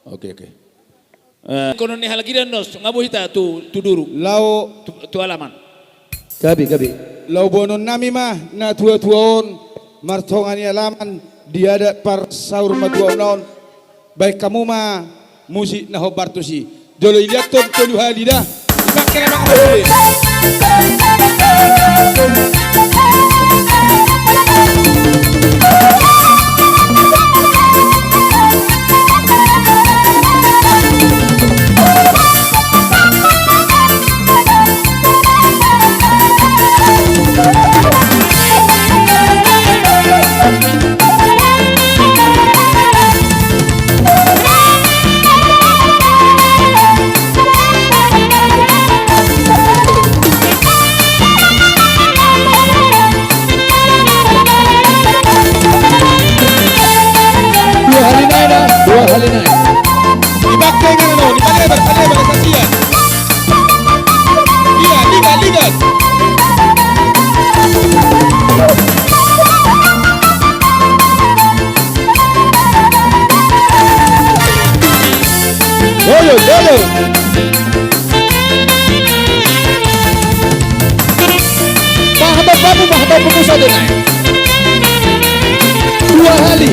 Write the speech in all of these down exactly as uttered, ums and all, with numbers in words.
Oke, oke. Eh, konon ni halak i da, nunga boi hita tu, tu duru. Laho tu, tu alaman. Gabe, gabe. Laho boanonnami ma natuatua on martonga ni alaman di adat parsaurmatuaonna on. Baen hamu ma musik na hombar tusi. Jolo iliathon tolu hali da. Dipangke na mangoloi. Dua hali nai da, dua hali nai. Dipangke inganan on, dipalebar, palebar, sasia. Iya, ligat, ligat. Jolo, jolo. Pahatop hamu, pahatop hamu sadia nai. Dua hali.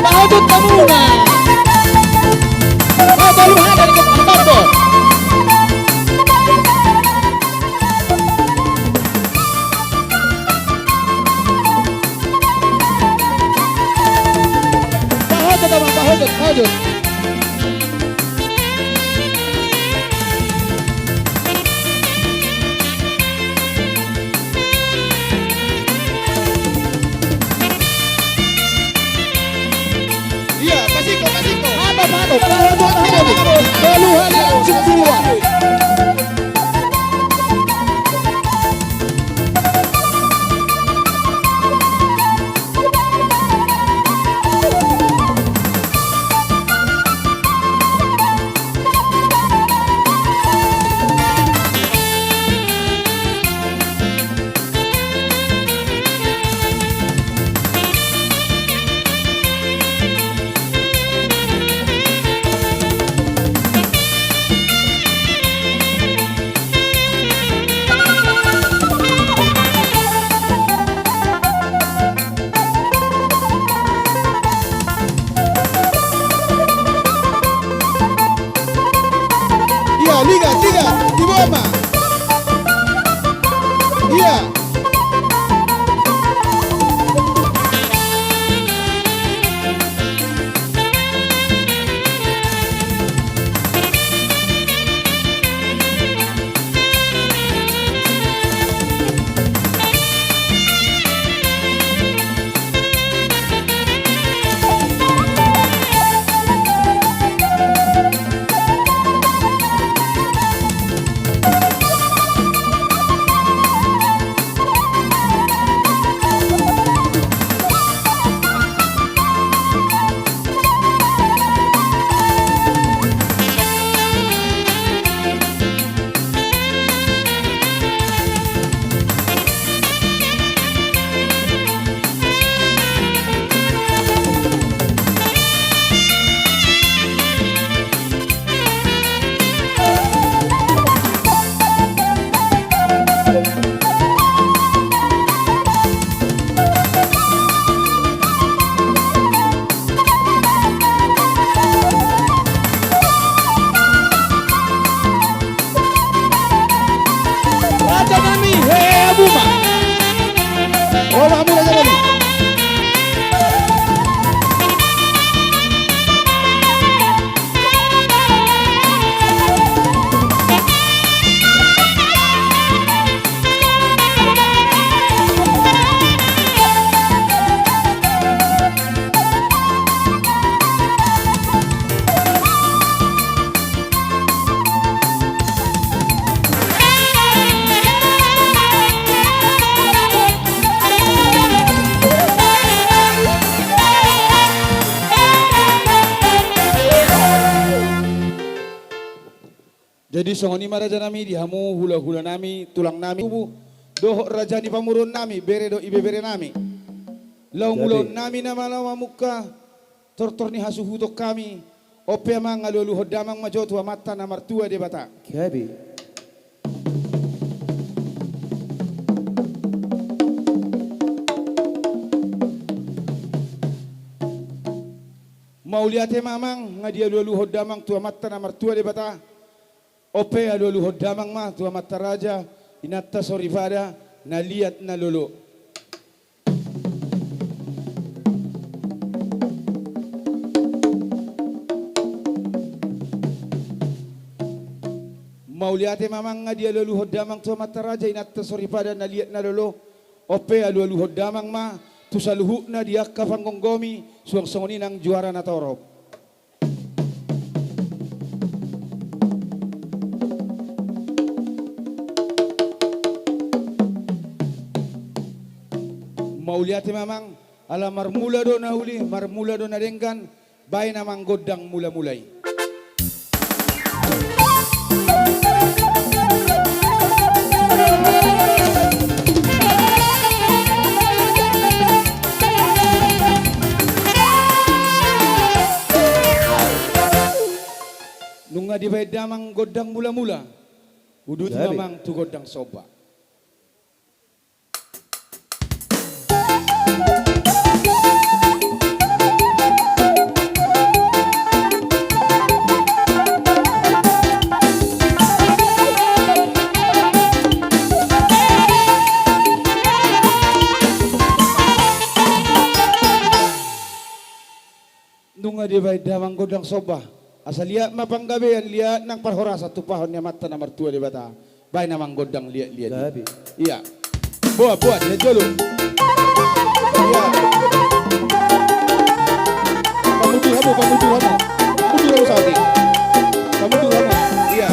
Pahatop hamu na. Pahatop hamu na, pahatop. Pahojot, Amang, pahojot, pahojot. Iya, pasiko, pasiko. Apa, apa, apa, apa, apa, apa. Tolu hali, langsung dua. Iya, ligat, ligat, di bawah ma. Iya. Jadi songon i ma raja nami di hamu hula-hula nami, tulang nami, tubu, dohot raja ni pamoruon nami, bere dohot ibebere nami. Laho mulaon nami nama laho mamungka tortor ni hasuhuton hami. On pe amang, alu-aluhon damang ma jo tu Amanta na martua Debata. Gabe. Mauliate ma amang, nga dialu-aluhon damang tu Amanta na martua Debata. On pe alu-aluhon damang ma tu amanta raja, inanta soripada, na liat na lolo. Mauliate ma amang, nga dialu-aluhon damang tu amanta raja, inanta soripada, na liat na lolo. On pe alu-aluhon damang ma tu saluhutna di angka panggomgomi, suang songon i nang juara na torop. Mauliate ma amang, ala marmula do na uli, marmula do na denggan, baen amang gondang mula-mula i. Nunga dibaen damang gondang mula-mula, uduti ma amang tu gondang somba. Nunga dibaen damang gondang somba, asa liat ma panggabean, liat nang parhorasan tumpahon ni Amanta na martua Debata. Baen amang gondang liat-liat. Gabe. Ia. Boan, boan, ia jolo. Ia. Pamundur hamu, pamundur hamu. Pamundur hamu saotik. Pamundur hamu. Ia.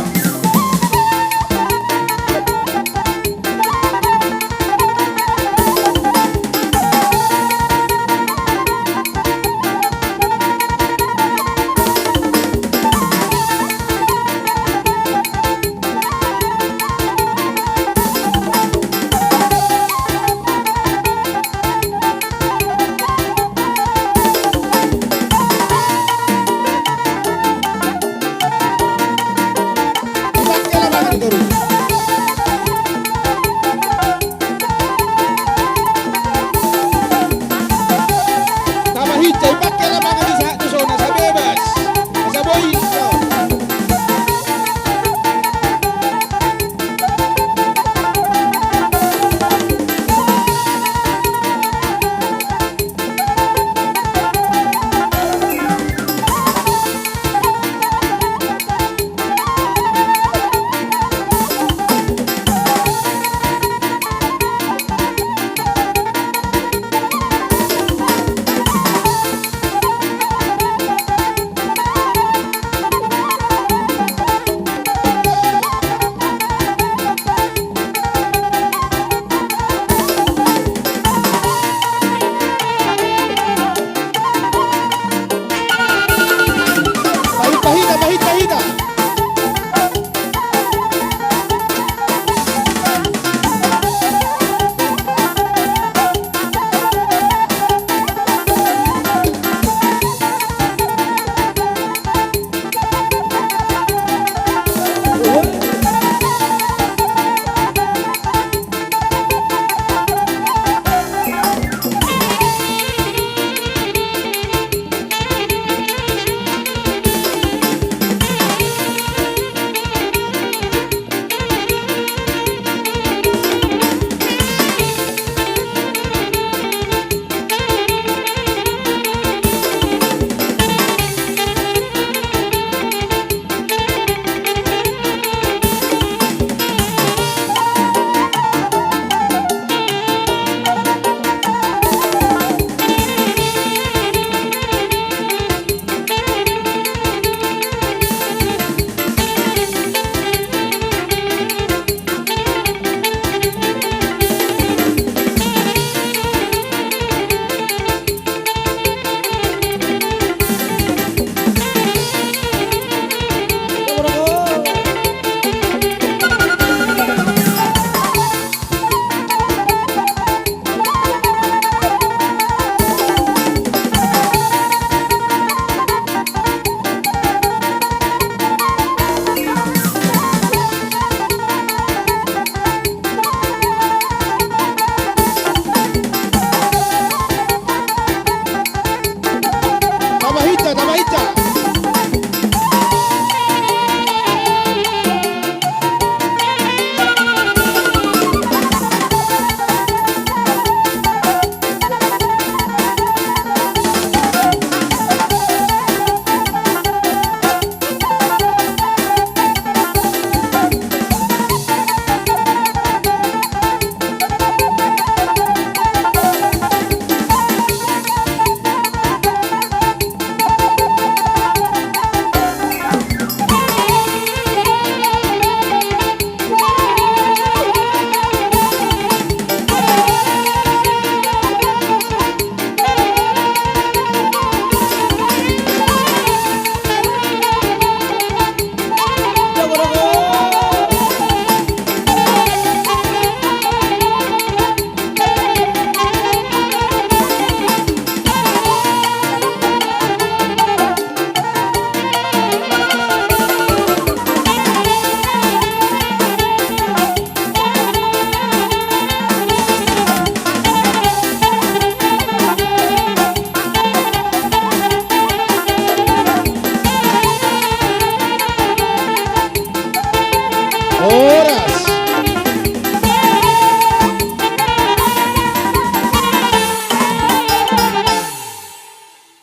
Horas.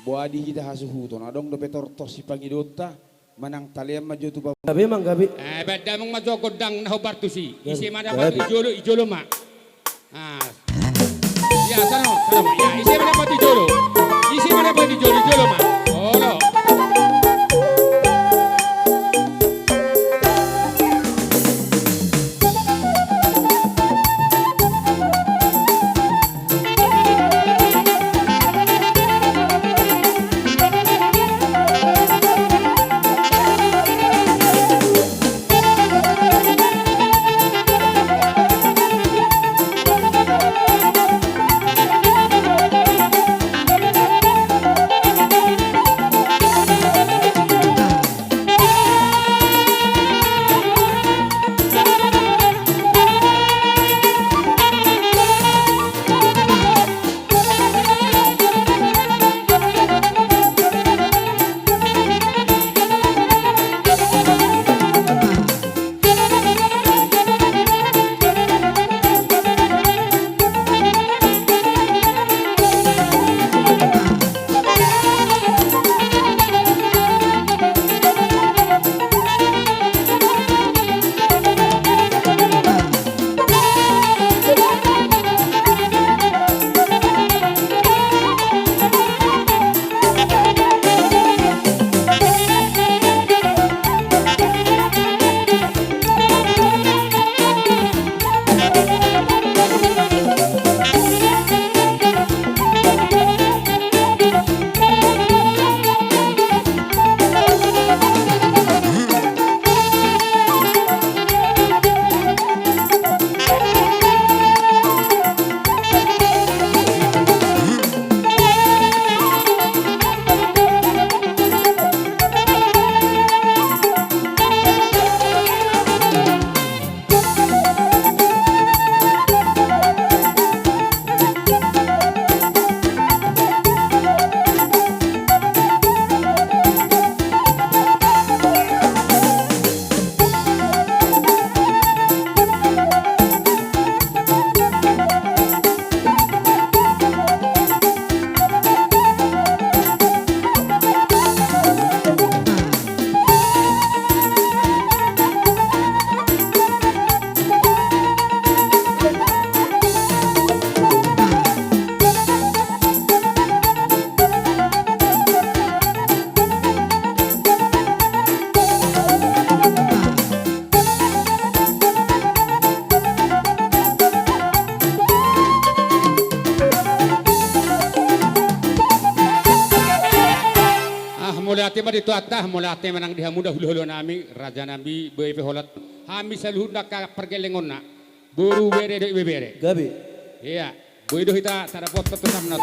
Boa di hita hasuhuton, adong dope tortor sipangidoonta, manang talean ma jo tu bamu. Gabe, Amang, gabe. Eh, baen damang ma jo gondang na hombar tusi. Gabe. Ise ma na gabe. Di jolo, i jolo ma. Ah. Ya, sana, sana, ya, ise ma na di jolo. Ise ma na di jolo, jolo ma. Olo. Ah, mauliate ma di Tuhanta, mauliate ma nang di hamu da hulahula nami, raja nami, boi pe holan hami saluhutna angka pargellengonna. Boru, bere dohot ibebere. Gabe. Ia, boi do hita tadapothon tu samnat.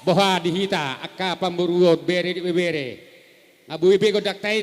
Boha di hita angka pamoruon, bere dohot ibebere? Nga boi be gondang ta i